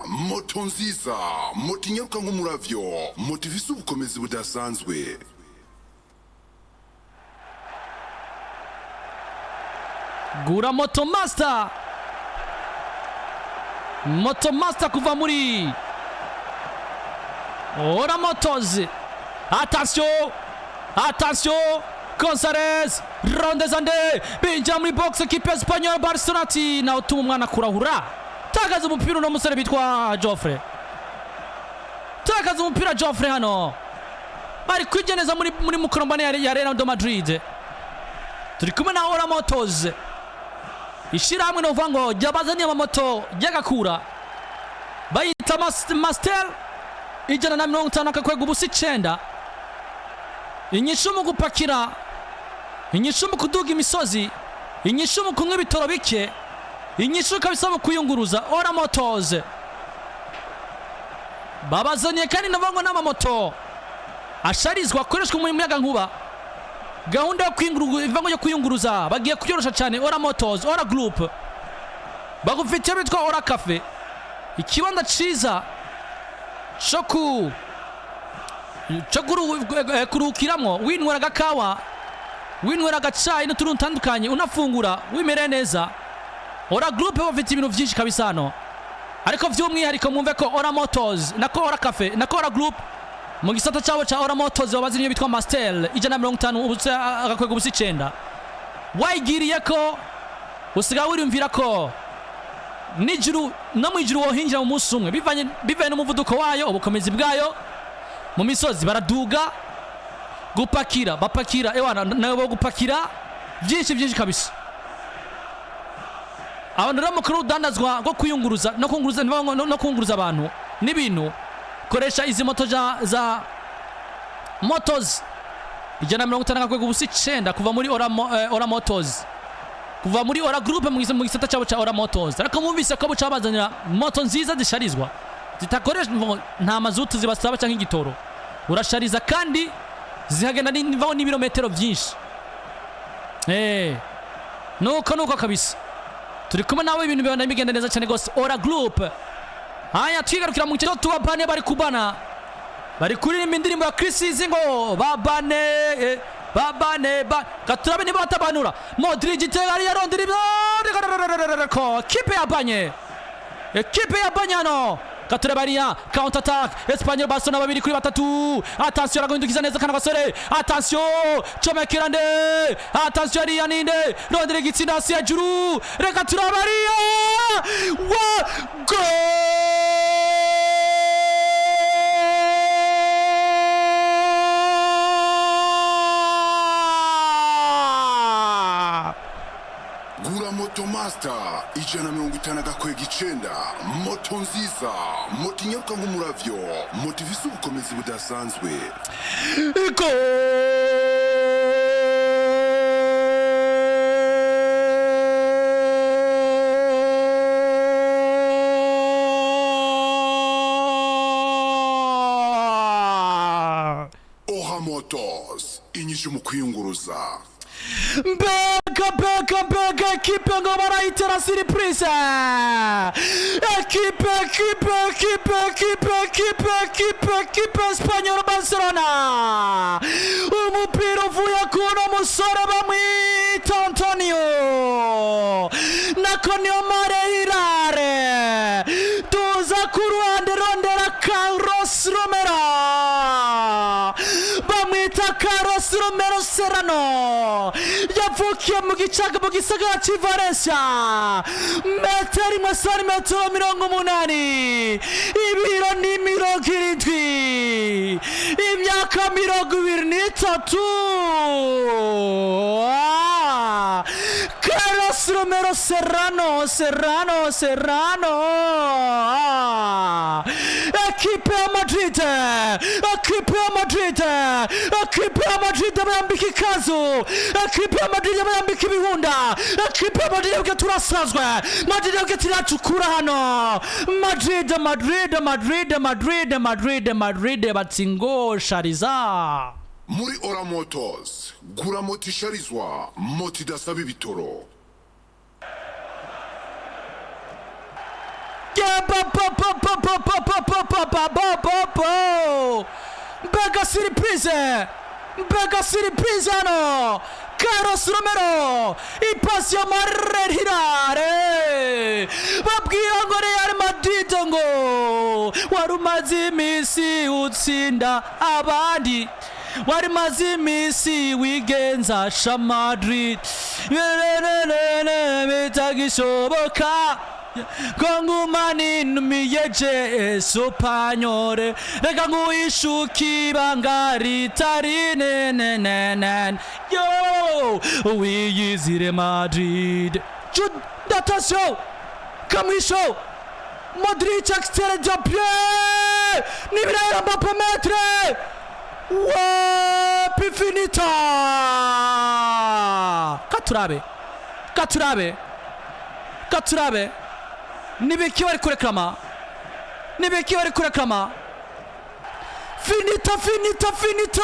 Moto nziza, moto inyaruka nk'umuravyo, moto ifise ubukomezi budasanzwe. Gura Moto Master, Moto Master kuva muri Ora Motos. Attention, attention, Gonzalez rondezande binjira muri box ekipe Espanyol Barcelona ati nawe utuma umwana kurahura. Takaza umupira uno musore bitwa Joffre, takaza umupira Joffre hano bari kwigeneza muri mukorombane ya Real de Madrid. Turi kumwe na Ora Motos, ishyirahamwe ni ukuvuga ngo ryabazaniye amamoto y'agakura bayita Master 150 akakwega ubusa 9, inyishu mu gupakira, inyishu mu kuduga imisozi, inyishu mu kunywa ibitoro bike, inyishu kabisa mu kuyunguruza. Ora Motos babazaniye kandi navuga ngo n'amamoto asharizwa akoreshwa mu muyagankuba. Gahunda yo kwiyunguruza, yo kwiyunguruza bagiye kuyorosha cyane. Ora Motors, Ora Group bagufitiye bitwa Ora Cafe, ikibanza ciza cyo ku cyo kuruhukiramwo, winywera agakawa, winywera agacayi n'utuntu dutandukanye, unafungura wimereye neza. Ora Group bafite ibintu byinshi kabisa hano, ariko by'umwihariko mwumve ko Ora Motors nako Ora Cafe nako Ora Group mu gisata cyabo cya Ora Motors babazaniye bitwa Master 150 ubusa agakwega ubusa 9. Wayigiriye ko usigaye wirumvira ko nijuru no mu ijuru wohinjira mu munsi umwe, bivanye n'umuvuduko wayo, ubukomezi bwayo. Mu misozi baraduga, gupakira bapakira, ewana nayo bo gupakira byinshi byinshi kabisa. Abantu rero mukuru urudandazwa rwo kwiyunguruza no kunguruza no kunguruza abantu n'ibintu, koresha izi moto za Motos 150 akakwega ubusa 9 kuva muri Ora Motors, kuva muri Ora Group mu gisata cyabo cya Ora Motors. Ariko mwumvise ko buca babazanira moto nziza zisharizwa, zitakoresha nta mazutu zibasaba cyangwa igitoro, urashariza kandi zihagenda n'ibirometero byinshi. Nuko kabisa turi kumwe nawe, ibintu bibanda bigenda neza cyane rwose. Ora Group. Haya, twigarukira mu kigo tubabane, bari kubana, bari kuririmba indirimbo ya Chris ngo babane, babane ba gaturabe niba batabanura. Modric itega ari yarondera ibyo ko kipe yabanye, ekipe ya Banyano gatureba ariya counter attack Espanyol Barcelona 2 kuri 3. Attention, araguhindukiza neza kana gasore. Attention, comekera nde? Attention, ariya ninde rondera igitsinda hasi hejuru? Reka turaba ariya wa goal! Gura Moto Master 150 agakwega 9, moto nziza, moto inyaruka nk'umuravyo, moto ifise ubukomezi budasanzwe. Goal! Ora Motors, inyishu mu kwiyunguruza. Mbega mbega mbega, ekipe ngo barayitera surprise! Ekipe ekipe ekipe ekipe ekipe ekipe ekipe Espanyol Barcelona, umupira uvuye kuno musore bamwita Antonio nako niyo Mareirare, tuza ku ruhande rondera Carlos Romero, bamwita Carlos Romero Serrano, yavukiye mu gicaga mu gisagara cy'i Valencia, metero imwe santimetero 80, ibiro ni 70, imyaka 23. Ah! Carlos Romero Serrano, Serrano, Serrano. Ah! Ekipe ya Madrid, ekipe ya Madrid, ekipe ya Madrid bayambika ikazu, ekipe ya Madrid bayambika ibihunda, ekipe ya Madrid yabwiye turasazwe, Madrid yabwiye tiracukura hano. Madrid, Madrid, Madrid, Madrid, Madrid, Madrid batsingo shariza. Muri Ora Motors, gura moto isharizwa, moto idasaba ibitoro. Yabapapapapapapapapapapa. Mbega surprise, mbega surprise hano. Carlos Romero, ipasi ya Marer Hilare, babwira ngo Real Madrid ngo wari umaze iminsi utsinda abandi, wari maze iminsi wigenza sha Madrid, bitagishoboka ko ngumana intumiye je esupanyore, reka nguhishuke ibanga ritari nenenenen yo wiyizire Madrid. Jude, attention, Kamwisho, Modric accélère de pied, Nibirayira Mbappé maître, wapi finita. Katurabe, katurabe, katurabe, nibiki bari kureklama, nibiki bari kureklama. Finito, finito, finito,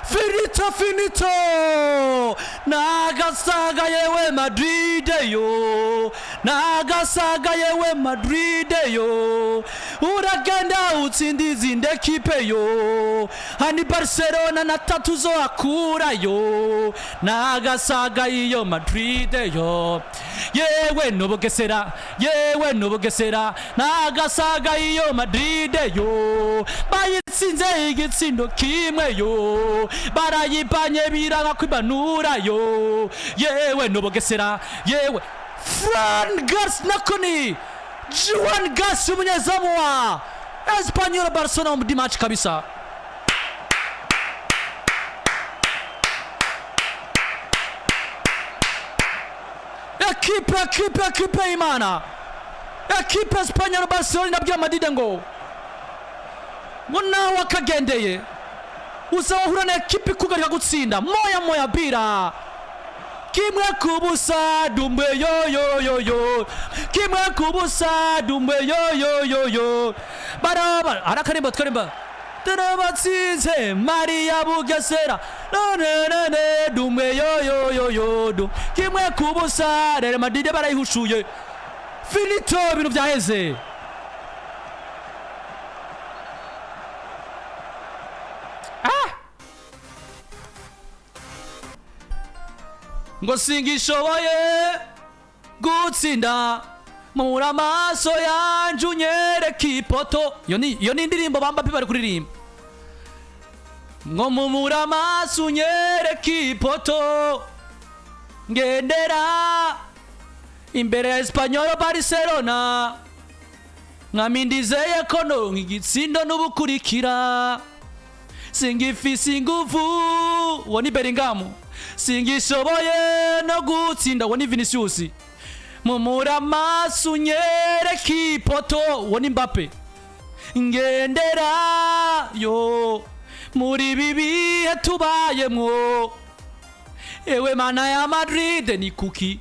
finito, finito. Nagasaga yewe Madrid yo, nagasaga yewe Madrid yo, uragenda utsinda izindi ekipe yo, hani Barcelona na tatu zo akurayo, nagasaga iyo Madrid yo, yewe n'Ubugesera, yewe n'Ubugesera, nagasaga iyo Madrid yo, bayitsinze igitsindo kimwe yo, barayipanye biranga kwibanura yo, yewe n'Ubugesera, yewe Fran Garcia nakoni Juan Garcia umunyezamu wa Espanyol Barcelona mu match kabisa. Ekipe, ekipe, ekipe y'Imana, ekipe Espanyol Barcelona inabwira Madrid ngo ngo nawe akagendeye uzahura na ekipe ikugarika gutsinda moya moya bira kimwe kubusa dumbwe yo yo yo yo, kimwe kubusa dumbwe yo yo yo yo, baraba arakarimba tkarimba turabatsinze Maria Bugesera none none dumbwe yo yo yo yo du kimwe kubusa. Real Madrid barayihushuye, finito, ibintu byaheze. Ngo singishoboye gutsinda mura amaso yanje unyereke ipoto. Iyo ni indirimbo bamba bari kuririmba ngo mumura amaso unyereke ipoto, ngendera imbere ya Espanyol Barcelona, nkamindizeye ko noronka igitsindo n'ubukurikira, singifise inguvu, uwo ni Bellingham, singishoboye no gutsinda, uwo ni Vinicius, mumura amaso unyereke ipoto, uwo ni Mbappe, ngendera yo muri ibi bihe tubayemwo, ewe mana ya Madrid ni kuki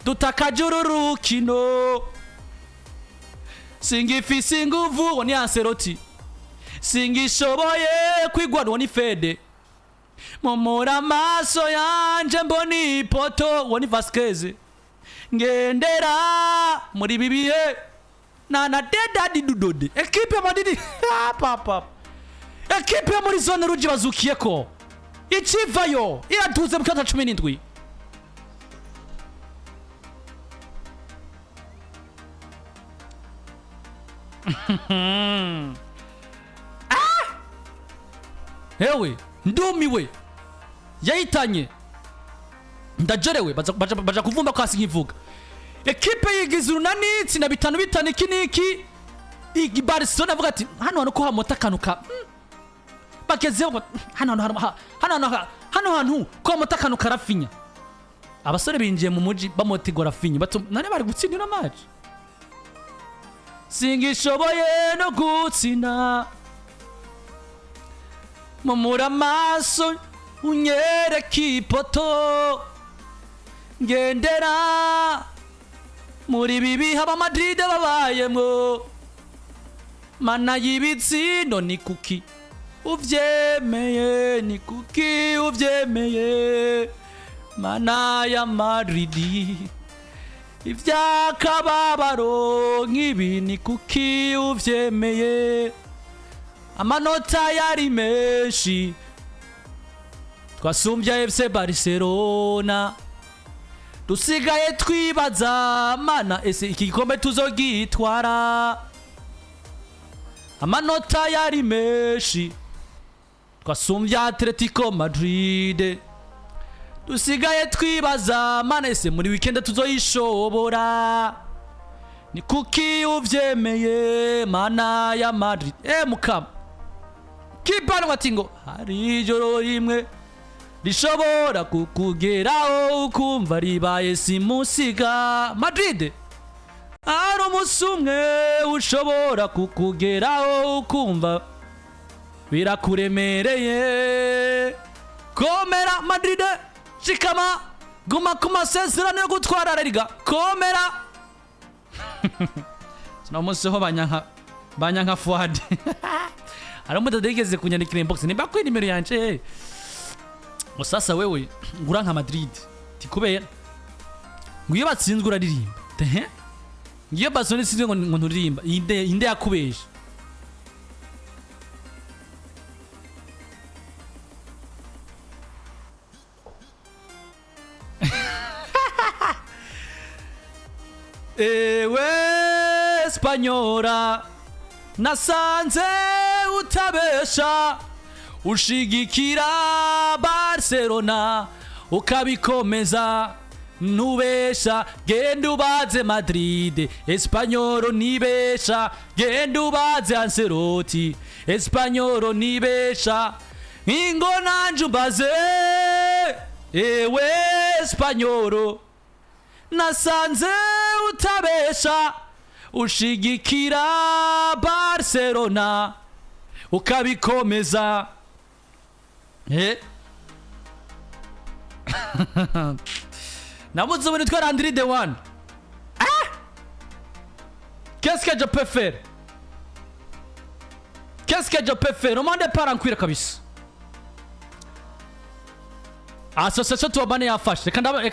dutakaje uru rukino, singifise inguvu, uwo ni Ancelotti, singishoboye kwigwana, uwo ni Fede, mumura amaso yanje mbona ipoto, uwo ni Vasquez, ngendera muri ibi bihe na dedadi dudode. Ekipe ya Madrid papa, ekipe yo muri zone rouge bazukiyeko ikivayo iraduze mu kibanza 17. Ewe ndumiwe, yahitanye ndajerewe, baja kuvumba kwasi nkivuga ekipe yigize urunani itsinda bitanu bitanu iki niki igi Barcelona avuga ati hano hantu ko hamota akantu ka bagezeho ngo, hano hantu hano hantu hano hantu ko hamota akantu karafinya. Abasore binjiye mu muji bamotigwa rafinya none bari gutsinda ino match, singishoboye no gutsinda, mumura amaso unyereke ipoto, ngendera muri ibi bihe aba Madrid babayemwo, mana y'ibitsindo ni kuki uvyemeye, ni kuki uvyemeye, mana ya Madrid. Iby'akababaro nk'ibi ni kuki uvyemeye? Amanota yari menshi, twasumbya FC Barcelona. Dusigaye twibaza, mana, ese iki gikombe tuzogitwara? Amanota yari menshi, twasumbya Atletico Madrid. Dusigaye twibaza, mana, ese muri weekend tuzoyishobora? Ni kuki uvyemeye, mana ya Madrid? Mukama kipano ati ngo hari ijoro rimwe rishobora kukugeraho ukumva ribaye simusiga. Madrid, hari umunsi umwe ushobora kukugeraho ukumva birakuremereye. Komera Madrid, shikama, guma ku masezerano yo gutwara La Liga, komera. Sino munsi ho banyanka Fuad, hari umudada yigeze kunyandikira inbox, nimba kuri nimero yanje, ngo sasa wewe ngura nka Madrid, ti kubera ngo iyo batsinzwe uraririmba, tehe, ngiyo Barcelona itsinzwe ngo nturirimba. Inde yakubesha? Ewe Espanyora, nasanze utabesha, ushigikira Barcelona ukabikomeza, ntubesha. Genda ubaze Madrid, Espanyolo nibesha. Genda ubaze Ancelotti, Espanyolo nibesha. Ingo nanje umbaze, ewe Espanyolo, nasanze utabesha, ushigikira Barcelona ukabikomeza. Nabuze ubu nitwa Landry the One. Ah! Qu'est-ce que je peux faire? Qu'est-ce que je peux faire? Umande parankwira kabisa. Association tubabane yafashe. Reka.